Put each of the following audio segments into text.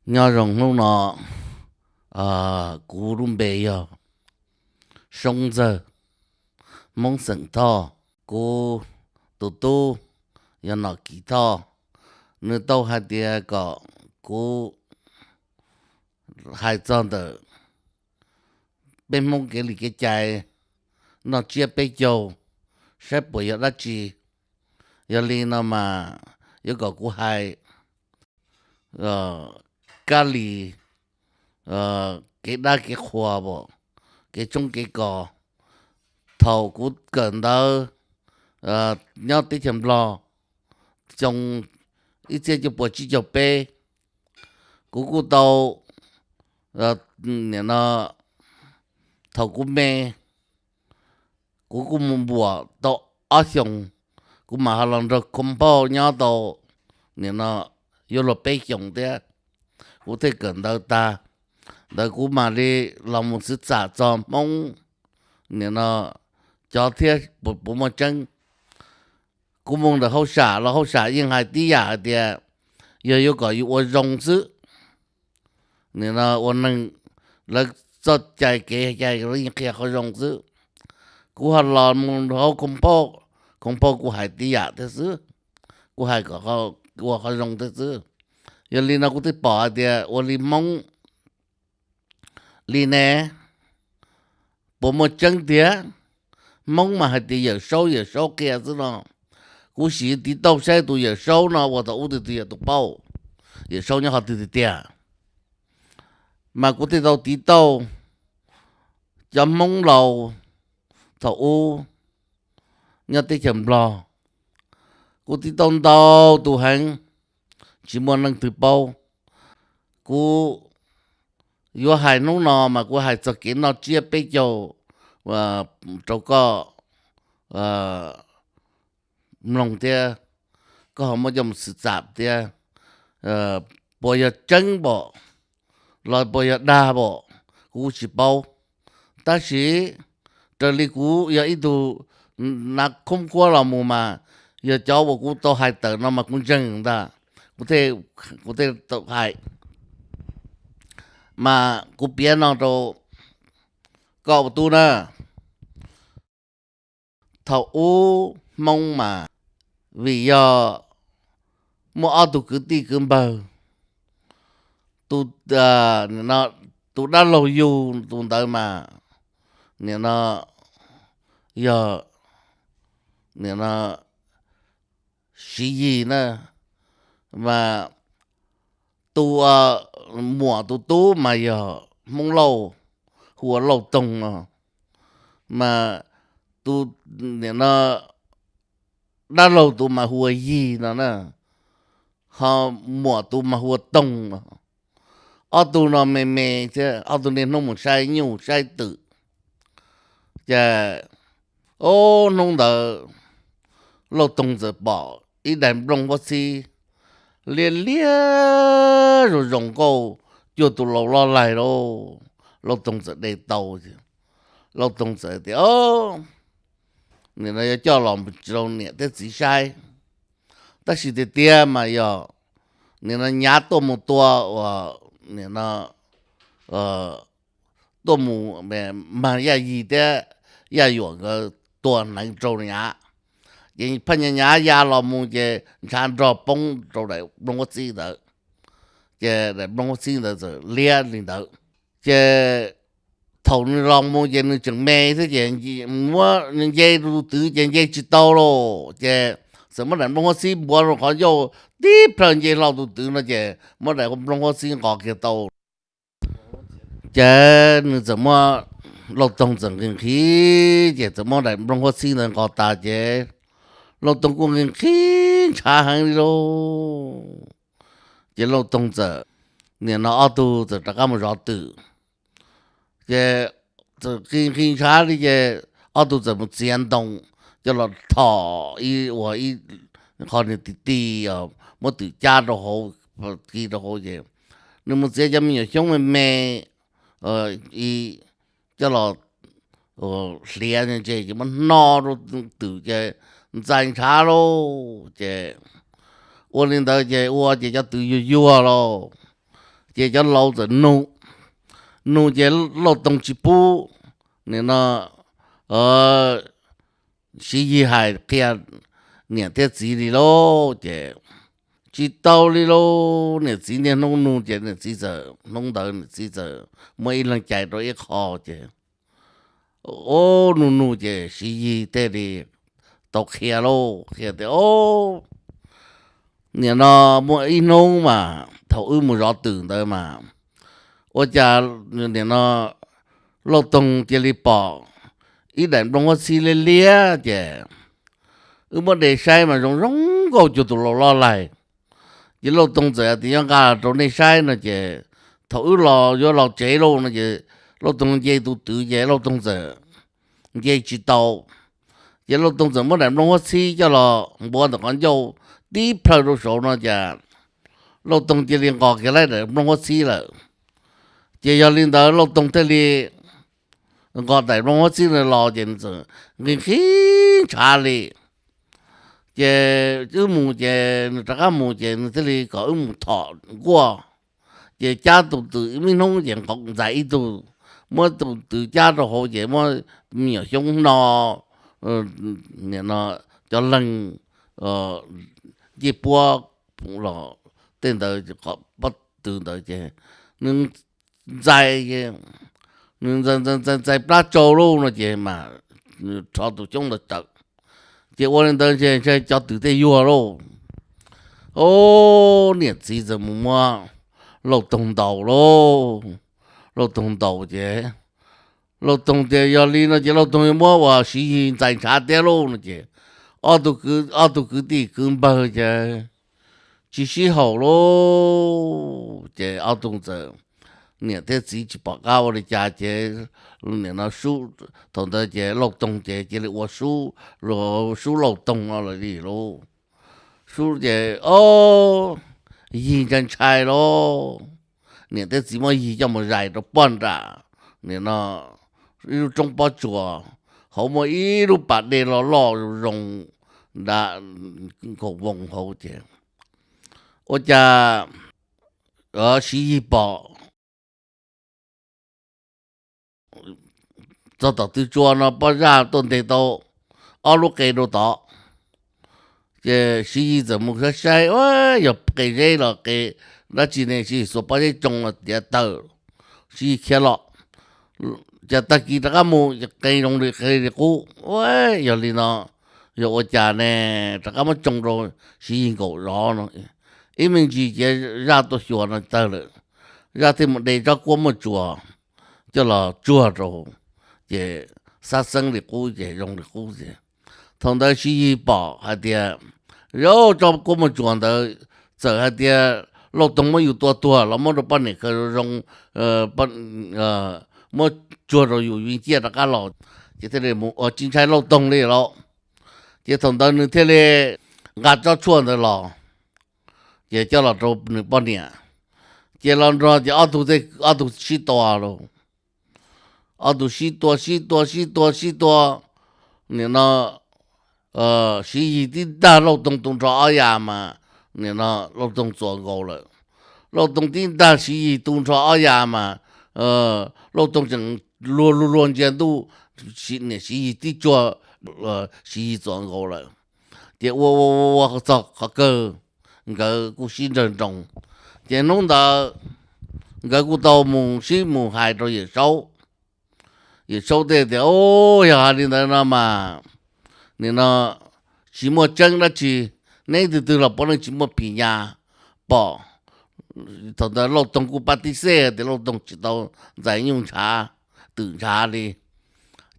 Nyob zoo hnub no, kuv lub npe yog Soob Ntxawg, Hmoob xeem Thoj. Kuv tus tub yog Nom Kiv Thoj, nws tau hais tias kom kuv hais txog ntawm peb Hmoob kev li kev cai noj tsiab peb caug saib puas yog dab tsi. Yog li no mas yuav kom kuv hais kab li kev dab kev qhuas, kev tshoob kev kos. Thaum kuv kawm ntawv nyob teb chaws Nplog xyoo ib txhiab cuaj puas tsib caug peb, kuv kuj tau, nim no, thaum kuv me, kuv kuj mus npuam tau ob xyoos, kuv mam ho los nrog Koo Phauj nyob tau, nim no, yuav luag peb xyoos thiab, kuv thiaj kawm ntawv tag. Ntawd kuv mam li los mus xwv txam txog Hmoob, nim no, cov thiab puas muaj tseeb. Kuv mus ntawm hauj sam los hauj sam yeej hais tib yam hais tias yog yuav kom yus ua zoo xwb. Nim no ua neeg, lawv txoj cai kev cai lawv yeej qhia qhov zoo xwb. Kuv ho los mus hauv Koo Phauj, Koo Phauj kuj hais tib yam thiab xwb, kuv hais kom ua qhov zoo thiab xwb. Yog li no kuv thiaj pom hais tias ua li Hmoob li ne, puas muaj tseeb tiag? Hmoob mas hais tias Yawm Saub, Yawm Saub qhia xwb no. Kuv sim tiv tauj saib tus Yawm Saub no ua thaum ub twg twg yog tus paub, Yawm Saub nyob qhov twg tiag tiag. Mas kuv thiaj tau tiv tauj cov Hmoob laus thaum ub nyob teb chaws Nplog. Kuv tiv tauj ntau tus heev, tsis muaj neeg twg paub. Kuv yuav hais hnub no mas kuv hais txog kev noj tsiab peb caug rau koj mloog thiab, koj ho muab coj mus xwm txam thiab. Puas yog tseeb npaum los puas yog dag npaum, kuv tsis paub. Tab sis raws li kuv yog ib tug nav khoob khuab los mus mas, yog cov uas kuv tau hais tawm no mas kuv ntseeg ntag, kuv thiaj tau hais. Mas kuv piav no rau koj ua tub na. Thaum ub Hmoob mas vim yog muaj ob tug kwv tij kwv npawg, tus, tus dab laug yug tus ntawd mas nim no yog, nim no, Siv Yis na, mas tus muam tus tub mas yog Hmoob Lauj, hu ua Lauj Toog no, mas tus, nim no, dab laug tus mas hu ua Yis no na, ho muam tus mas hu ua Toog no. Ob tug no me me thiab ob tug niaj hnub mus saib nyuj saib twm. Ces, o, hnub ntawd Lauj Toog txawm pom ib daim nplooj huab txhib liab liab zoo zoo nkauj cuag tus laus loj laig lauj. Lauj Toog txawm de tau, Lauj Toog txawm tias, o, nim no yuav coj los rau niam thiab txiv saib. Tab sis tiag tiag mas yog nim no Nyav tuaj mus tua uas, nim no, tuaj mus mag Yaj Yis thiab Yaj Yuam nkawd tua hneev rau Nyav. Ces phaj Nyav Nyav ya los mus ces ntshav nrog poob rau daim nplooj huab txhib ntawd. Ces daim nplooj huab txhib ntawd txawm liab li ntawd. Ces thaum nws los mus ces nws tseem me thiab ces muab nce rau tus twv ces nce tsis tau lauj. Ces txawm muab daim nplooj huab txhib npuav rau qhov ncauj tib plhaw nce hlo tus twv no ces muab daim nplooj huab txhib nqos kiag tau. Ces nws txawm muab, Lauj Toog txawm nqhis nqhis ces txawm muab daim nplooj huab txhib ntawd nqos tas ces Lauj Toog kuj nqhis nqhis ntshav heev li lauj. Ces Lauj Toog txawm, nim no ob tug txawm rov qab mus zov twm. Ces txawm nqhis nqhis ntshav li ces ob tug txawm mus txiav ntoo coj los thom ib ua ib qho niag ti ti, muab twm cab rau hauv, ki rau hauv ces nws mus txiav cov me nyuam xyoob me me coj los hliav ntse ces muab hno rau twm ces ntxais ntshav lauj. Ces ua li ntawd ces ua ces cov twm yuag yuag lauj. Ces cov laus txawm nug, nug ces Lauj Toog tsis pub, nim no Siv Yis hais qhia niam thiab txiv li lauj. Ces tsis tau li lauj, niam txiv niaj hnub nug ces niam txiv txawm, hnub ntawd niam txiv txawm muab ib leeg cais rau ib qho ces ub nug nug ces Siv Yis thiaj li tau qhia lauj, qhia tias, Ub, nim no muaj ib hnub mas thaum wb mus zov twm ntawd mas ua cas nim no Lauj Toog cia li pom ib daim nplooj huab txhib liab liab ces wb muab de saib mas zoo zoo nkauj cuag tus laus loj laig. Ces Lauj Toog txawm hais tias, Yuav nqa rau nej saib no ces thaum wb los yuav los tsev lauj no ces Lauj Toog nce tus twm ces Lauj Toog txawm nce tsis tau. Ces Lauj Toog txawm muab daim nplooj huab txhib coj los npuav ntawm qhov ncauj tib plhaw rau saud no ces Lauj Toog cia li nqos kiag laib daim nplooj huab txhib lawm. Ces yog li ntawd Lauj Toog thiaj li nqos daim nplooj huab txhib no los ces nws txawm nqhis nqhis ntshav li. Ces wb mus ces nws rov qab mus ces nws thiaj li kom wb mus thom nkuaj. Ces cab tus twm ib hnub ces nqaum ntxais ib tug, muab tus twm cab rau hauv ces muab me nyuam xyoob hno, nim no cov leeg ncej puab los tej ntawd, pob tw ntawd ces nws ntxais, nws ntxais ntxais ntxais plab tsau lauj no ces mas rho tus xyoob ntawd tsawm. Ces ua li ntawd ces ntshe cov twm tej yuag lauj. Ub, niam txiv txawm mus muab Lauj Toog ntaus lauj. Lauj Toog ntaus ces Lauj Toog tias yog li no ces Lauj Toog yuav muab uas Siv Yis ntxais ntshav thiab lauj no ces ob tug kwv, ob tug kwv tij kwv npawg ces tsis sib haum lauj. Ces ob tug txawm niam thiab txiv tsis pom qab ua li cas ces nim no sub, thaum ntawd ces Lauj Toog ces cia li ua sub, sub Lauj Toog no lawm li lauj. Sub ces ob, Yis ntshai ntshai lauj. Niam thiab txiv muab Yis coj mus zais rau pog nram, nim no ib lub roob pob tsuas, hauv muaj ib lub pas dej loj loj zoo zoo, nram nkaus voo hauv ces ua cas Siv Yis pom txog tom tw tsua no poj zaj tuaj ntes tau ob lub qe rau tod. Ces Siv Yis txawm mus saib saib, yog qe zeb los qe dab tsi ne, Siv Yis xuas pob zeb tsoo los tiav tawg, Siv Yis khiav los. Ces tag kis rov qab mus qe zoo li qe li qub, yog li no yog ua cas ne, rov qab muab tsoo rau Siv Yis nkaum zov no. Ib me ntsis ces zaj tuaj xyuas no tawg lawm, zaj thiaj mus de tsob kuab muaj tsuas coj los tsuag rau, ces xab xeeb li qub ces zoo li qub ces thaum ntawd Siv Yis pom hais tias yog tsob kuab muaj tsuas ntawd txawm hais tias Lauj Toog muab yus tua tuag los muab rau poj niam khaws zoo zoo, muab tsuag rau yus viv ciaj rov qab los, ces thiaj li mus ua tsis ntshai Lauj Toog li lauj. Ces thaum ntawd nws thiaj li nqa tsob tshuaj ntawd los, ces coj los rau nws poj niam, ces los nrog ces ob tug, ob tug sib tua lauj. Ob tug sib tua sib tua sib tua sib tua, nim no Siv Yis tib ntaj Lauj Toog tu nrho ob yav mas nim no Lauj Toog txuas nkaus lawm. Lauj Toog tib ntaj Siv Yis tu nrho ob yav mas Lauj Toog tseem luag luag luag ntsia ntuj, niam Siv Yis tib tsuag, Siv Yis txuas nkaus lawm. Ces ua ua ua ua txog qhov kawg, nkawd kuj sib nrawg nroos. Ces hnub ntawd nkawd kuj tau mus sib mus hais rau Yawm Saub. Yawm Saub thiaj tias, Ub, yog hais li ntawd no mas nim no tsis muaj tseeb dab tsi, neb tus twg los puav leej tsis muaj phim nyas pom. Thaum ntawd Lauj Toog kuj pab tib xej tias Lauj Toog tsis tau ntxais nyuj ntshav, twm ntshav li,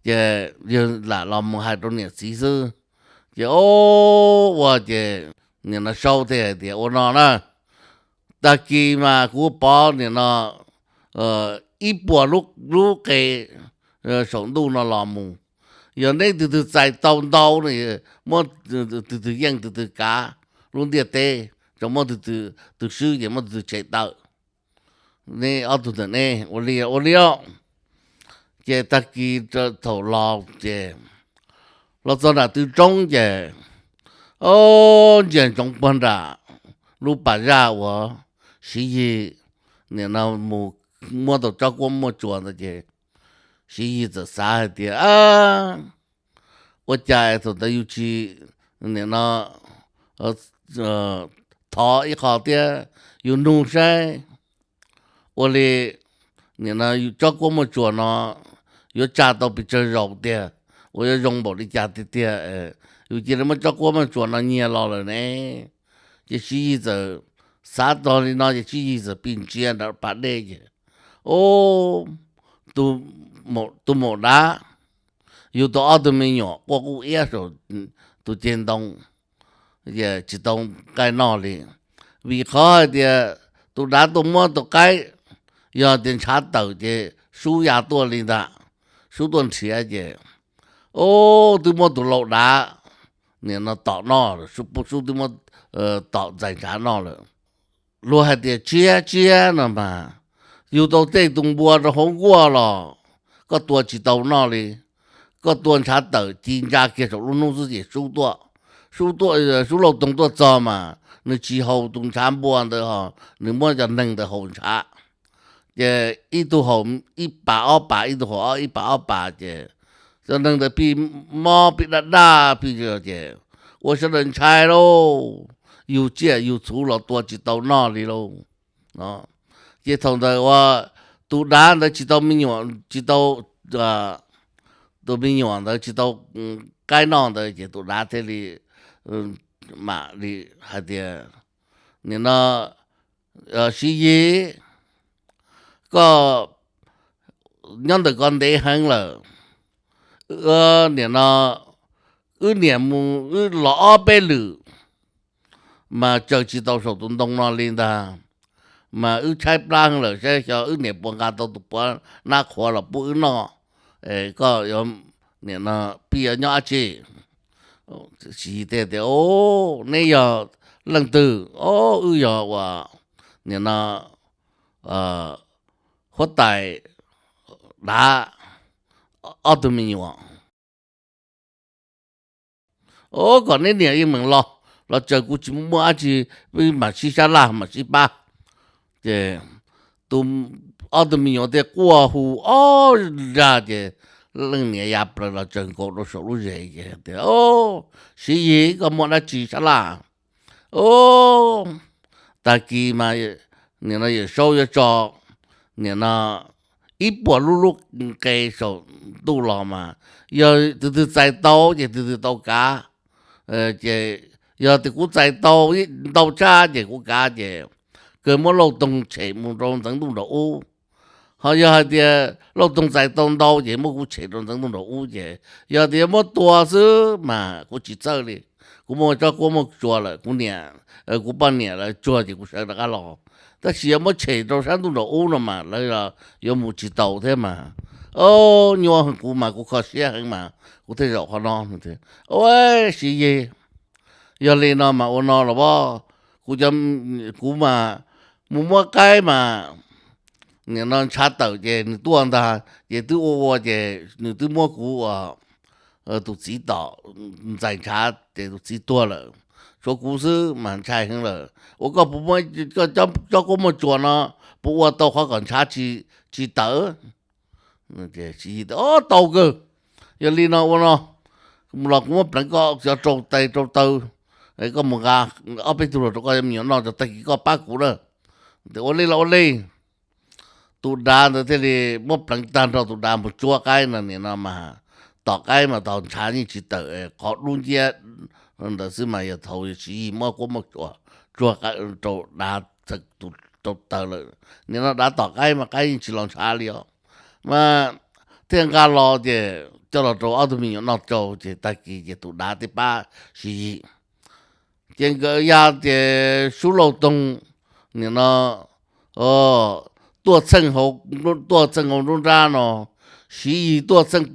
ces yog lam los mus hais rau niam txiv xwb. Ces ub, ua ces nim no Saub thiaj hais tias, Ua no na, tag kis mas kuv pov nim no ib puas lub qe saum ntuj no los mus, yog neb tus twg txais tau ntau no, muab tus twg yeej tus twg kav lub ntiaj teb, tso muab tus twg swb ces muab tus twg tshem tawm. Neb ob tug ntawm neb ua li ua li os. Ces tag kis thaum los ces los txog nram tw roob ces, o, ntsia ntsoov puag nram lub pas zaj uas Siv Yis nim no mus muab tau tsob kuab muaj tsuas ntawd ces Siv Yis txawm xav hais tias, ua cas thaum ntawd yus tsis, nim no thov ib qho thiab, yus nug saib ua li, nim no yus tsob kuab muaj tsuas no yuav tsa tau pes tsawg zaus tiag, ua yuav zoo npaum li cas tiag tiag, yus cia li muab tsob kuab muaj tsuas no nyiag los lawm ne. Ces Siv Yis txawm xav txog li no ces Siv Yis txawm pib ntsia nram pas dej ces, o, tus maum dav, yug tau ob tug me nyuam quaj quj iab saum tus ceg ntoo, tsis tau nqaij noj li. Vim qhov hais tias tus dav tuaj muab tus qaib, yog tias ntshav tawm ces sub ya tuaj li ntag, sub tuaj nrhiav ces, o, twb muab tus lau dav nim no tom noj, sub twb muab tom ntxais ntshav noj lawm. Luag hais tias tsiab tsiab no mas, yug tau tej tus npua rau hauv nkuaj los koj tua tsis tau noj li. Koj tua ntshav tawm ci ntsa kiag saum lub hnub xwb ces sub tuaj, sub tuaj, sub lauj toog tuaj txog mas nws tsis haus tus ntshav npua ntawd ho, nws muab cov neeg ntawd haus ntshav. Ces ib tug haus ib pas ob pas, ib tug haus ib pas ob pas ces cov neeg ntawd pib mob pib daj daj pib ces ua sawv daws ntshai lauj, yug tsiaj yug txhuv los tua tsis tau noj li lauj. Ces thaum ntawd ua tus dav ntawd tsis tau me nyuam, tsis tau, tus me nyuam ntawd tsis tau qaib noj ntawd ces tus dav thiaj li mam li hais tias, nim no Siv Yis, koj nyob ntawm ko ntev heev lawm, nim no wb niam mus wb los ob peb lwm mas tsaws tsis tau saum tus ntoo no li ntag, mas wb tshaib plab heev lawm, saib xyov wb niam puas nqa tau tus puav nab qhuav los pub wb noj, koj nim no pib yuav nyob dab tsi? Siv Yis teb tias, o, neb yog leej twg? O, wb yog uas nim no huab tais dav ob tug me nyuam. O, kom neb niam yeej meem los, los tsaws kuv tsis muaj dab tsi, wb mam sib sab laj mam sib pab. Ces tus, ob tug me nyuam thiaj quaj hu ob zag ces leej niam ya plaws los tsaws nkaus rau saum lub zes ces tias, o, Siv Yis, koj muaj dab tsi sab laj? O, tag kis mas nim no Yawm Saub yuav tso nim no ib puas lub lub qe saum ntuj los mas yog tus twg txais tau ces tus twg tau kav. Ces yog tias kuv txais tau ntau tshaj ces kuv kav ces kawg muab lauj toog tshem mus rau ntxeev ntuj nraum ub. Ho yog hais tias lauj toog txais tau ntau ces muab kuv tshem rau ntxeev ntuj nraum ub ces yog tias muab tua xwb mas kuv tsis txhawj li. Kuv muaj tsob kuab muaj tsua lawm, kuv niam, kuv poj niam lawv tsuag ces kuv sawv rov qab los. Tab sis yog muab tshem rau sab ntuj nraum ub no mas lawv yuav mus tsis taus thiab mas. O, nyuaj heev, kuv mas kuv kho siab heev mas kuv thiaj zaum qhov no. Ua, Siv Yis, yog li no mas ua no los as, kuv, kuv mas mus muab qaib mas nim no ntshav tawm ces nws tuaj ntag, ces twb ua ua ces nws twb muab kuv ua tus txiv tom ntxais ntshav ces tus txiv tuag lawm, tshuav kuv xwb mas ntshai heev lawm. Ua koj puas muab koj tsob kuab muaj tsuas no puas ua tau qhov kom ntshav tsis tawm? Siv Yis tias, o, tau kawg. Yog li no ua no, los kuv muab pleev koj cov rau tes rau taw, koj mus nqa ob peb tug los rau koj me nyuam noj, tag kis koj pab kuv na. Ua li los ua li. Tus dav ntawd thiaj li muab pleev tag nrho, tus dav mus tsuab qaib no, nim no mas tom qaib mas tau ntshav yeej tsis tawm, qhov dub nciab ntawd xwb mas yog thaum Siv Yis muab kuab muab tsuas tsuag rau dav rau taw lawm. Nim no dav tom qaib mas qaib yeej tsis los ntshav li os. Mas thiaj nqa los ces coj los rau ob tug me nyuam noj rau ces tag kis ces tus dav thiaj pab Siv Yis. Ces nkawd ya ces sub lauj toog, nim no tuaj txheej hauv, tuaj txheej hauv nruab nrab no, Siv Yis tuaj txheej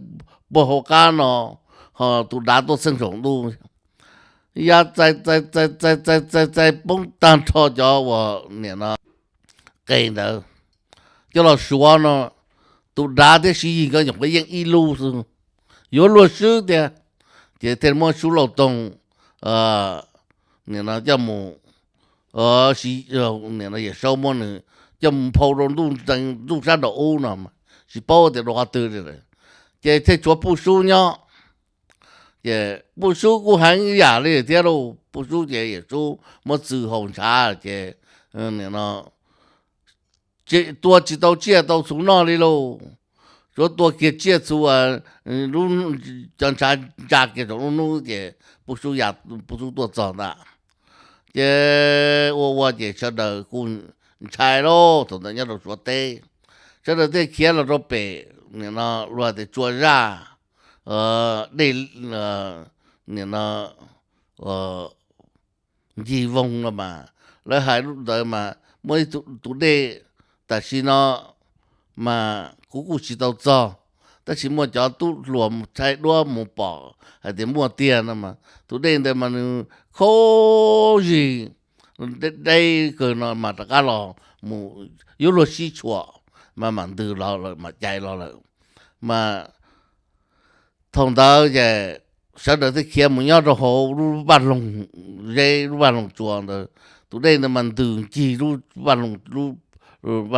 puag hauv qab no, ho tus dav tuaj txheej saum ntuj. Ya txais txais txais txais txais txais poob tag nrho cov uas nim no qe ntawd coj los suav no, tus dav thiab Siv Yis nkawd nyuam qhuav yeej ib lub xwb, yuav luag swb tiag. Ces thiaj muab sub lauj toog, nim no coj mus, nim no Yawm Saub muab nws coj mus phau rau ntuj sab nraum ub no, tsis paub tias rau qhov twg li. Ces thiaj tshuav Puj Sub nyob. Ces Puj Sub kuj heev ib yam li thiab lauj. Puj Sub ces Yawm Sub muab txwm haus ntshav ces nim no tua tsis tau tsiaj tau txhu noj li lauj. Tsuav tua kiag tsiaj txhu, lub, cov ntshav ntsa kiag saum lub hnub ces Puj Sub ya, Puj Sub tuaj txog ntag. Ces ua ua ces sawv daws kuj ntshai lauj. Thaum ntawd nyob rau Suav teb, sawv daws thiaj khiav los rau pem nim no luag tias Tsua Zaj, dej, nim no Ncig Voog no mas, lawv hais lub ntawd mas muaj ib tus dej, tam sim no mas kuv kuj tsis tau txog, tab sis muaj cov tub hluas tshaib duab mus pom hais tias muaj tiag no mas, tus dej ntawd mas nws khaub zig deb kawg no mas rov qab los mus, yuav luag sib tshuam mas mam ntws los lawm, mam cais los lawm. Mas thaum ntawd ces sawv daws thiaj khiav mus nyob rau hauv lub vaj loog zeb, lub vaj loog tsua ntawd. Tus dej ntawd mas ntws ncig lub vaj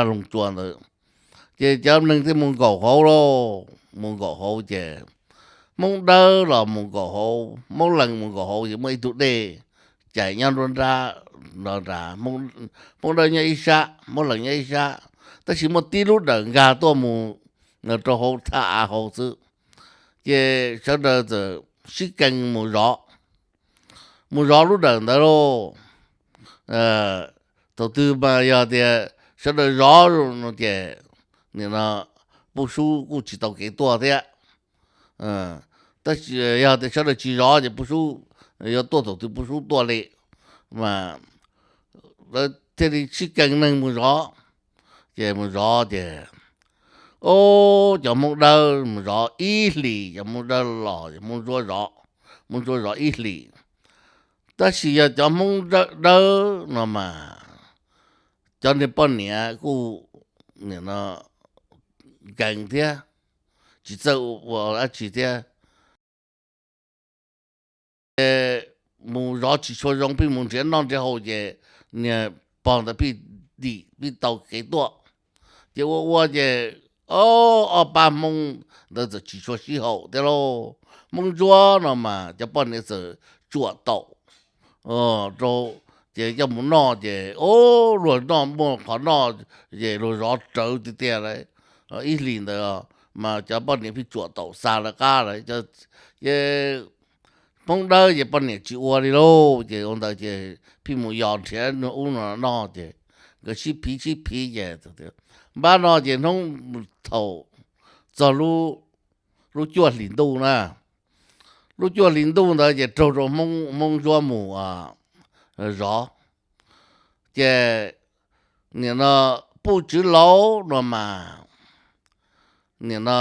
loog tsua ntawd. Ces cov neeg thiaj mus nkaum hauv lauj, mus nkaum hauv ces Hmoob Dawb los mus nkaum hauv, Hmoob Lees mus nkaum hauv ces muaj ib tug dej cais nyob nruab nrab, nrad, Hmoob Dawb nyob ib sab, Hmoob Lees nyob ib sab, tab sis muaj tib lub dawm nkag tuaj mus rau hauv thaj av hauv xwb. Ces sawv daws txawm sib kees mus zov, mus zov lub dawm ntawd lauj. Thaum twg mas yog tias sawv daws zov no ces nim no Puj Sub kuj tsis tau kev tuaj thiab. Tab sis yog tias sawv daws tsis zov ces Puj Sub yuav tuaj thaum twg Puj Sub tuaj li. Mas lawv thiaj li sib kees neeg mus zov. Ces mus zov ces, o, cov Hmoob Dawb mus zov ib hlis, cov Hmoob Dawb los, cov Hmoob Ntsuab zov, Hmoob Ntsuab zov ib hlis. Tab sis yog cov Hmoob Dawb no mas cov niag poj niam kuj nim no nkees thiab, tsis txawj ua dab tsi thiab. Ces mus zov tsis tshua zoo, pheej mus nrhiav noj nrhiav haus ces niag pog ntawd pheej dim pheej tau kev tuaj. Ces ua ua ces ob pab Hmoob ntawd txawm tsis tshua sib haum thiab lauj. Hmoob Ntsuab no mas cov poj niam txawm tsuam taum rau, ces coj mus noj ces, o, luag noj muaj qhov noj, ces luag zov rawv tiag tiag li. Ib hlis ntawd mas cov poj niam pheej tsuam taum xa lawv qab lawm. Ces Hmoob Dawb ces poj niam tsis ua li lauj, ces ua ntawd ces pheej mus yos nrhiav ub no noj ces nkawd sib phiv sib phiv ces npab no ces hnub thaum txog lub cuaj hlis ntuj na, lub cuaj hlis ntuj ntawd ces raug rau Hmoob Ntsuab mus zov. Ces nim no Puj Tswv Lauv no mas, nim no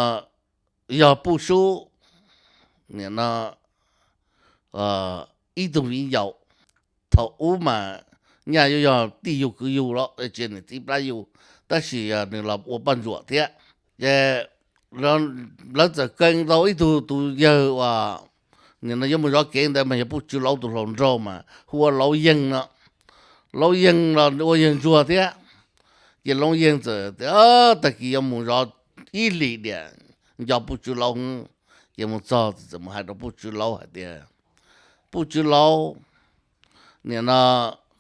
yog Puj Sub, nim no ib tug viv ncaus. Thaum ub mas nyaj yuav yog tij yug kwv yug los tsis niam txiv plab yug, tab sis nws los ua poj ntsuam thiab. Ces lawv txawm kees tau ib tug tus yawg uas nim no yuav mus zov kev ntawd mas yog Puj Tswv Lauv tus hluas nraug mas hu ua Lauv Yeeg no. Lauv Yeeg los ua yawg ntsuag thiab. Ces Lauv Yeeg txawm tias tag kis yuav mus zov ib hlis diam, nco Puj Tswv Lauv. Ces mus txog txawm mus hais rau Puj Tswv Lauv hais tias, Puj Tswv Lauv, nim no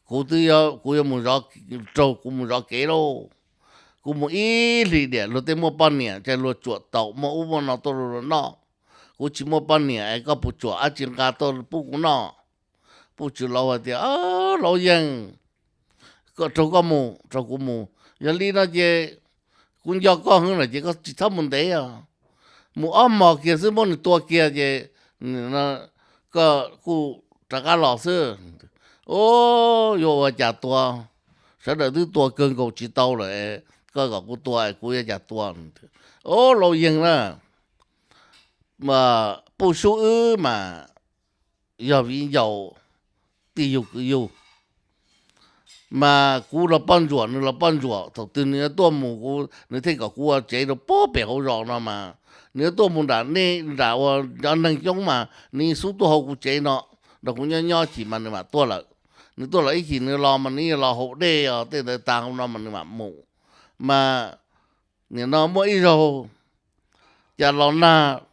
kuv twb, kuv yuav mus zov, raug kuv mus zov kev lauj. Kuv mus ib hlis diam luag tej muaj poj niam ces luag tsuam taum muaj ub muaj no tuaj rau luag noj. Kuv tsis muaj poj niam es koj puas tsuam dab tsi nqa tuaj pub kuv noj? Puj Tswv Lauv hais tias, Lauv Yeeg, raug koj mus, raug kuv mus. Yog li no ces kuv nco koj heev lawm ces koj tsis txhob mus ntev os. Mus ob hmos kiag xwb muab nws tua kiag ces koj kuj rov qab los xwb. O, yuav ua cas tua, sawv daws twb tua kawg nkaus tsis tau lawm, koj kom kuv tua es kuv yuav cas tua. O, Lauv Yeeg na, Puj Sub wb mas yog viv ncaus, tij yug kwv yug, mas kuv los poj ntsuam nws los poj ntsuam, thaum twg nws yuav tuaj mus kuv, nws thiaj kom kuv ua tsev rau puag pem hauv zos no mas, nws yuav tuaj mus nram nej nram ua cov neeg coob mas nws yeej xub tuaj hauv kuv tsev no, nrog kuv nyob nyob chim mas nws mam tuaj lawm. Nws tuaj los ib chim nws los mas nws yeej los haus dej os, tej ntawd tag hauv no mas nws mam mus. Mas nim no muaj ib zaug cas los nag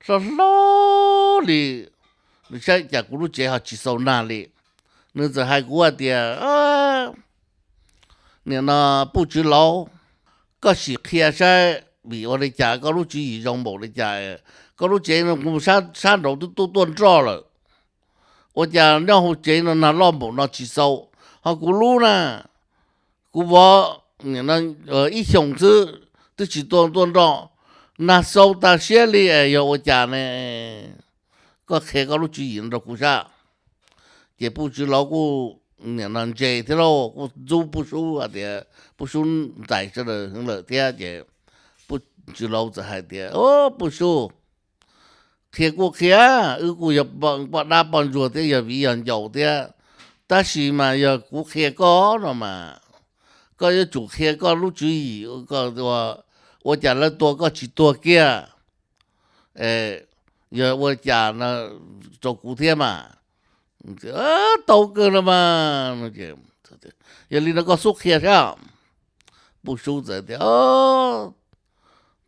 hlob hlob li, nws saib cas kuv lub tsev ho tsis xaus nag li. Nws txawm hais kuv hais tias, nim no Puj Tswv Lauv, koj sim qhia saib vim ua li cas koj lub tswv yim zoo npaum li cas, koj lub tsev no kuv sab nraud twb tuaj tuaj nroj lawm, ua cas nyob hauv tsev no nag loj npaum no tsis xaus, ho kuv lub na, kuv vov ib xyoos xwb twb tsis tuaj tuaj nroj, nag xaus tas siab li, yog ua cas ne? Koj qhia koj lub tswv yim rau kuv saib. Ces Puj Tswv Lauv kuj nim no ntse thiab lauj, kuj ntxub Puj Sub hais tias, Puj Sub ntxais sawv daws heev lawm thiab ces Puj Tswv Lauv txawm hais tias, Puj Sub, qhia kuj qhia, wb kuj yog poj dab poj ntsuag thiab yog viv yog ncaus thiab, tab sis mas yog kuv qhia koj no mas, koj yuav tsum qhia koj lub tswv yim, ua cas lawv tua koj tsis tuag kiag, yog ua cas rau kuv thiab mas. Tau kawg no mas. Yog li no koj xub qhia saib. Puj Sub txawm tias,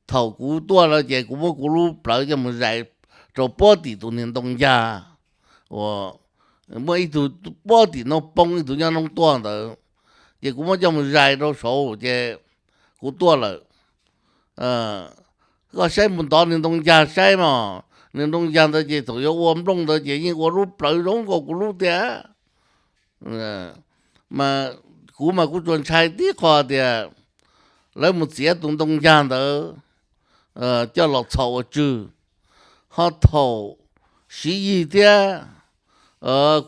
thaum kuv tuaj no ces kuv muab kuv lub plawv coj mus zais rau puag tim tus niag ntoo ncag uas muaj ib tug puag tim no poob, ib tug nyob noob tuaj ntawd, ces kuv muab coj mus zais rau saud ces kuv tuaj lawm. Koj saib mus ntov niag ntoo ncag saib mas, niag ntoo ncag ntawd ces thaum yuav ua nplooj ntawd ces yeej ua lub plawv zoo nkaus kuv lub tiag. Mas kuv mas kuv tsuas ntshai tib qho tias lawv mus txiav tus ntoo ncag ntawd coj los txhom ua tswg, ho thaum Siv Yig thiab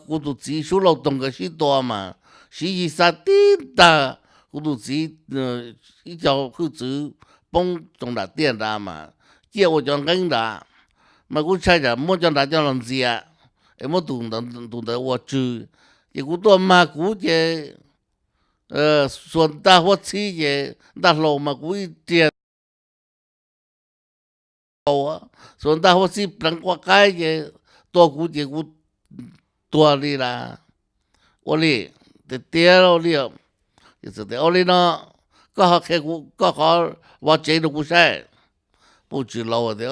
kuv tus txiv Sub Lauj Toog nkawd sib tua mas Siv Yig xa tib tag kuv tus txiv ib co hwj txwv poob rau nram tiaj nrad mas ciaj ua cov nqeeb nrad, mas kuv ntshai tsam muab cov nrad coj los ntxias es muab tus ntawd ua tswg. Ces kuv tuaj mag kuv ces xuas ntaj huab txhib ces ntaj hlau mas kuv ib riag, xuas ntaj huab txhib pleev quaj qaib ces tua kuv ces kuv tuag li lawm. Ua li, tiag tiag li. Ua li no, koj ho qhia kuv, koj qhov vov tsev rau kuv saib. Puj Tswv Lauv tias,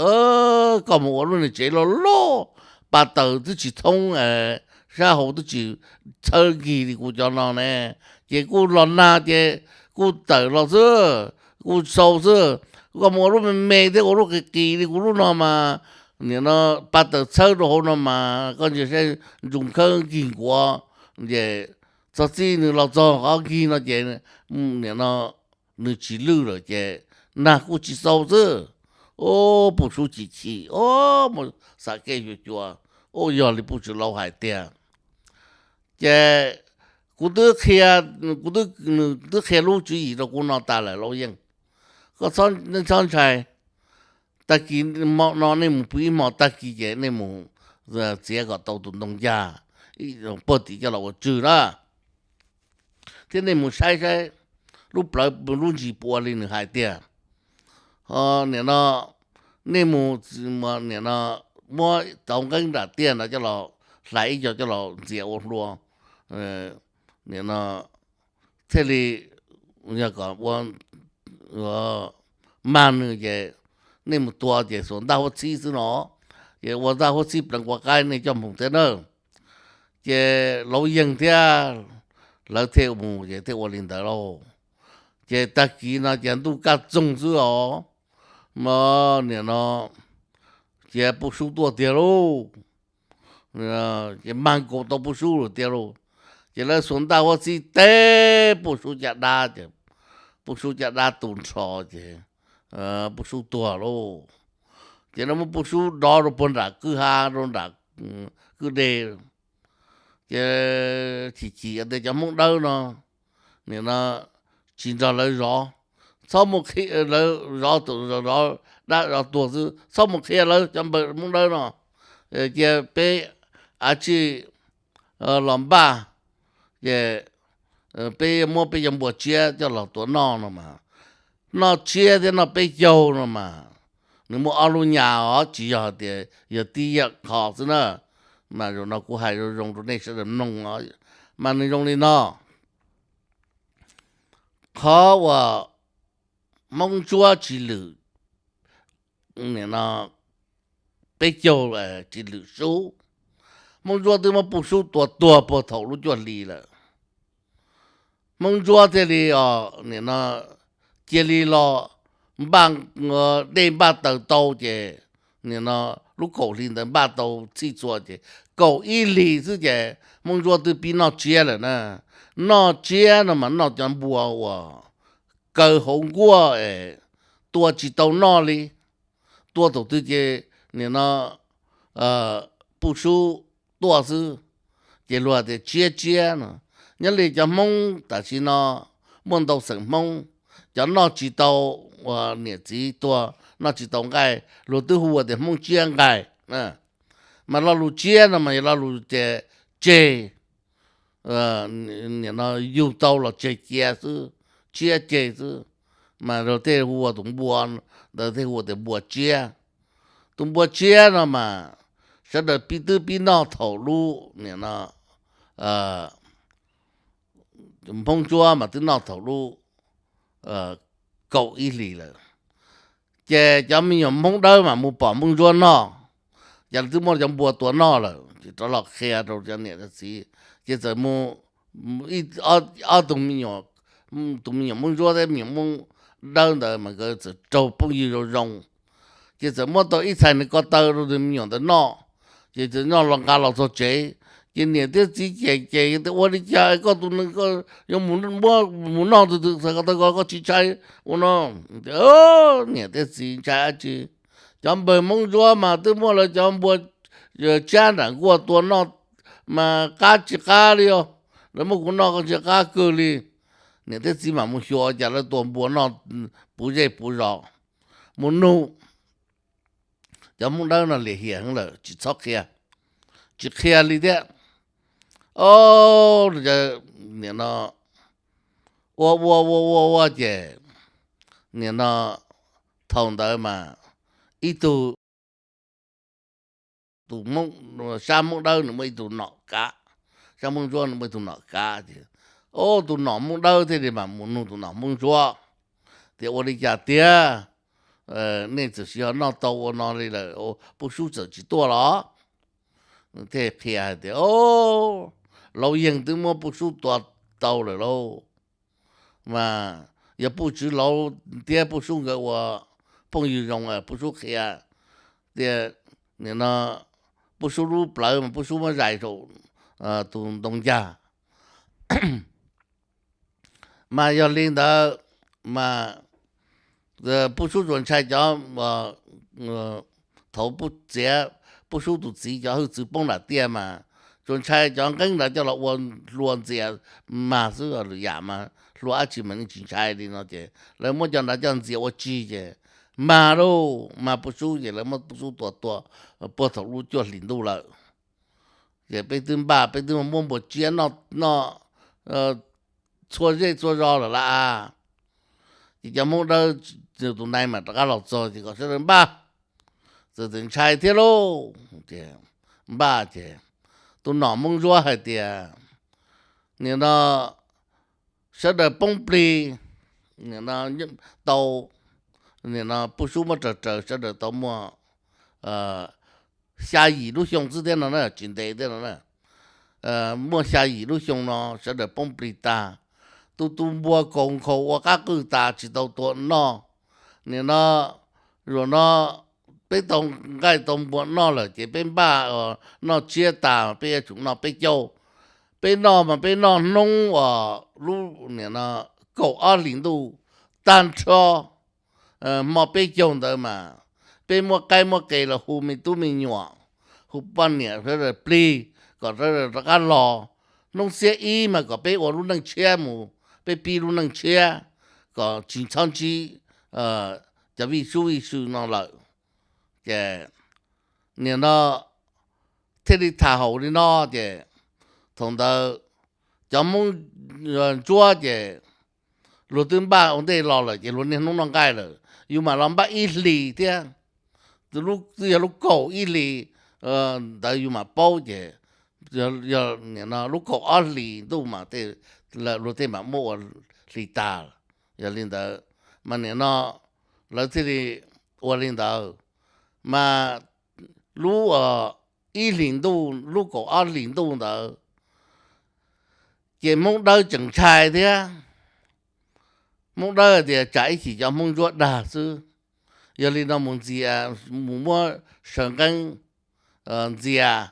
koj mus ua lub niag tsev loj loj, pas taws twb tsis thoob, sab hauv twb tsis txhawb nkig li kuv cov no ne, ces kuj los nag ces kuj tawm los xwb, kuj xau xwb. Koj mus ua lub me me thiab ua lub qis qis li kuv lub no mas, nim no pas taws txhawb rau hauv no mas koj ntsia saib ntsoov khawb nkig nkuav, ces txog txij nws los txog qhov nkig no ces nim no nws tsis lwj lawm ces nag kuj tsis xau xwb. Ub, Puj Sub chim chim, ub, mus xam kej xyuas xyuas, ub, yog li Puj Tswv Lauv hais tiag. Ces kuv twb qhia, kuv twb, nws twb qhia lub tswv yim rau kuv no tas lawm Lauj Yeej. Koj txhob, nej txhob ntshai. Tag kis no nej mus pw ib hmos, tag kis ces nej mus txiav kom tau tus ntoo ncag puag tim coj los ua tswg na, thiab nej mus saib saib lub plawv lub ntsis puas li nws hais tiag. Ho nim no nej mus, nim no muab tau nqeeb nram tiaj nrad coj los hlais ib co coj los ntxias ua hlua, nim no thiaj li yog kom ua mag nws ces nej mus tua ces xuas ntaj huab txhib xwb no, ces ua ntaj huab txhib pleev quav qaib nej coj mus thiab na. Ces Lauj Yeej thiab lawv thiaj mus ces thiaj ua li ntawd lauj. Ces tag kis no ces ntuj kaj txoog xwb os, mas nim no ces Puj Sub tuaj tiag lauj. Ces mag nkaus tau Puj Sub lawm tiag lauj. Ces lawv xuas ntaj huab txhib teb Puj Sub caj dab ces Puj Sub caj dab tu nrho ces Puj Sub tuag lauj. Ces lawv muab Puj Sub dov rau puag nram kwj ha rau nram kwj deg. Ces chim chim tias cov Hmoob Dawb no, nim no tsis nrog lawv zov, txhob mus qhia lawv, zov tus zov dab zov tuag xwb, txhob mus qhia lawv cov npawg Hmoob Dawb no, cia peb av tsij los npaj, ces peb muab peb cov npua tshiab coj los tuav noj no mas, noj tshiab thiab noj peb caug no mas, nws muaj ob lub nyas os, tsis yog tias yog tib yam qho xwb na. Mas zaum no kuv hais zoo zoo rau nej sawv daws mloog os, mas nws zoo li no. Qhov uas Hmoob Ntsuab Tsis Lwm, nim no peb caug Tsis Lwm Sub, Hmoob Ntsuab twb muab Puj Sub tua tuag puag thaum lub cuaj hli lawm. Hmoob Ntsuab thiaj li, nim no cia li los npaj dej npaj taws tau ces nim no lub kaum hli ntawd npaj tau txhij txhua ces kaum ib hlis xwb ces Hmoob Ntsuab twb pib noj tsiab lawm na. Noj tsiab no mas noj cov npua uas kaw hauv nkuaj es tua tsis tau noj li. Tua thaum twg ces nim no Puj Sub tuaj xwb. Ces luag tias tsiab tsiab no. Nyob li cov Hmoob tam sim no muaj ntau xeem Hmoob, cov noj tsis tau, uas niam txiv tuag noj tsis tau nqaij luag twb hu ua tias Hmoob tsiab nqaij. Mas lo lus tsiab no mas yog lo lus tias tseg, nim no yug tau los tseg cia xwb, tsiab ceg xwb. Mas luag tej hu ua tus npua ntawd tej hu ua tias npua tsiab. Tus npua tsiab no mas sawv daws pib twb pib noj thaum lub nim no Hmoob Ntsuab mas twb noj thaum lub kaum ib hlis lawm. Ces cov me nyuam Hmoob Dawb mas mus pom Hmoob Ntsuab noj, ces twb muab cov npua tua noj lawm ces rov los qhia rau cov niam cov txiv. Ces txawm mus ob tug me nyuam, tus me nyuam Hmoob Ntsuab thiab me nyuam Hmoob Dawb ntawd mas nkawd txawm raug phooj ywg zoo zoo. Ces txawm muab tau ib txhais niag ko taw rau tus me nyuam ntawd noj. Ces txawm noj los nqa los txog tsev, ces niam thiab txiv cem cem tias ua li cas koj tus neeg koj yuav mus noj tus txhais ko taw ko koj tsis ntshai ua no. Niam thiab txiv ntshai dab tsi, cov npawg Hmoob Ntsuab mas twb muab lawv cov npua tsab nram nkuaj tua noj mas qab tsis qab li os, lawv muab kuv noj koj ntsia qab kawg li. Niam thiab txiv mam mus xyuas cas lawv tua npua noj puv zej puv zos. Mus nug cov Hmoob Dawb no lim hiam heev lawm tsis txhob qhia, tsis qhia li thiab. O, nim no ua ua ua ua ua ces nim no thaum ntawd mas ib tug, tus Hmoob, sab Hmoob Dawb nws muaj ib tug nom kav, sab Hmoob Ntsuab nws muaj ib tug nom kav ces, o, tus nom Hmoob Dawb thiaj li mas mus nug tus nom Hmoob Ntsuab tias ua li cas tiag, nej txawm sis ho noj tau ua no li lawm, Puj Sub txawm tsis tuaj los? Thiaj qhia hais tias, o, Lauj Yeeg twb muab Puj Sub tua tau lawm lauj. Mas yog Puj Tswv Lauv thiab Puj Sub nkawd ua phooj ywg zoo, Puj Sub qhia tias nim no Puj Sub lub plawv mas Puj Sub muab zais rau tus ntoo ncag. Mas yog li ntawd mas Puj Sub tsuas ntshai cov, thaum Puj txiav, Puj Sub tus txiv cov hwj txwv poob nram tiaj mas tsuas ntshai cov nqeeb ntawd coj los ua hlua ntxias mag xwb, lwm yam mas hlua dab tsi mas yeej tsis ntshai li no ces lawv muab cov ntawd coj ntxias ua tsig ces mag lauj, mag Puj Sub ces lawv muab Puj Sub tua tua puag thaum lub cuaj hlis ntuj lawm. Ces peb twb npaj, peb twb muab npua tsiab noj, noj txhua zej txhua zos lawm lauj. Ces cov Hmoob Dawb tus nai mas rov qab los txog ces kom sawv daws npaj, txawm txawm ntshai thiab lauj. Ces npaj ces tus nom Hmoob Ntsuab hais tias nim no sawv daws poob plig, nim no tau, nim no Puj Sub muab raws raws sawv daws tau muaj xya yim lub xyoo xwb thiab no na, tsis ntev thiab no na. Muaj xya yim lub xyoo no sawv daws poob plig tag, tu tu npua kaus nkhaus ua qab qwj tas tsis tau tua noj. Nim no, zaum no peb tau nqaij tau npua noj lawm ces peb npaj noj tsiab tas peb yuav tsum noj peb caug. Peb noj mas peb noj hnub uas lub nim no kaum ob hlis ntuj tag nrho, hmo peb caug ntawd mas peb muab qaib muab qe los hu me tub me nyuam, hu poj niam sawv daws plig kom sawv daws rov qab los. Hnub xiab ib mas kom peb ua lub neej tshiab mus, peb pib lub neej tshiab kom tsis txhob ntsib cov vij sub vij sw no lawm. Ces nim no thiaj li tham haum li no ces thaum ntawd cov Hmoob Ntsuab ces luag twb npaj ua ntej los lawm ces luag niaj hnub noj nqaij lawm, yus mam los npaj ib hlis thiab, twb yog lub kaum ib hlis ntawd yus mam paub ces yog nim no lub kaum ob hlis ntuj mas luag tej mam muab ua hli tag. Yog li ntawd Mas nim no lawv thiaj li ua li ntawd. Mas lub ib hlis ntuj, lub kaum ob hlis ntuj ntawd ces Hmoob Dawb tseem ntshai thiab. Hmoob Dawb tias tsam ib chim cov Hmoob Ntsuab dag xwb. Yog li no mus ntxias, mus muab saw nqeeb ntxias,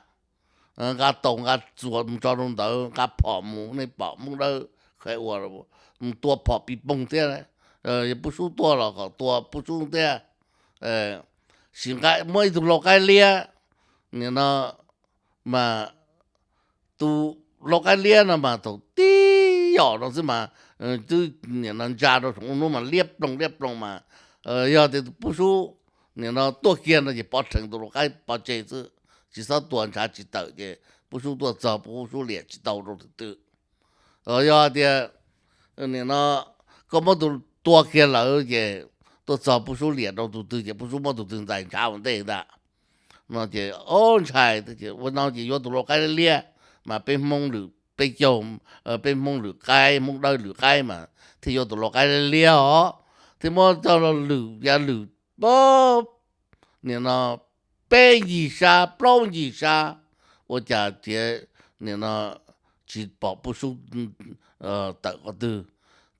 nqa taus nqa txuas mus tso rau ntawd, nqa phom mus, nej pom Hmoob Dawb khav ua, mus tua phom pis poog thiab. Yog Pub Sub tuaj los kom tua Pub Sub thiab. Sim nqa muab ib tug lau qaib liab, nim no mas tus lau qaib liab no mas thaum tib yom no xwb mas twb nim no ntsa rau saum ub hnub mas liab ploog liab ploog mas yog tias tus Pub Sub nim no tuaj kiag no ces pov rhees tus lau qaib pov tseg xwb, tsis txhob tua ntshav tsis tawm ces Pub Sub tuaj txog Pub Sub liam tsis tau rau tus twg. Yog tias nim no koj muab tus tua kiag lawm ces tuaj txog Pub Sub liam rau tus twg ces Pub Sub muab tus twg ntxais ntshav ua ntej ntag. No ces ob ntshai, ua no ces yuav tus lau qaib liab, mas peb Hmoob lwm peb caug, peb Hmoob lwm qaib, Hmoob Dawb lwm qaib mas thiaj yuav tus lau qaib liab os, thiaj muab coj lwm yav lwm nim no peb ncig sab plaub ncig sab, ua cas tias nim no tsis pom Pub Sub tawm qhov twg,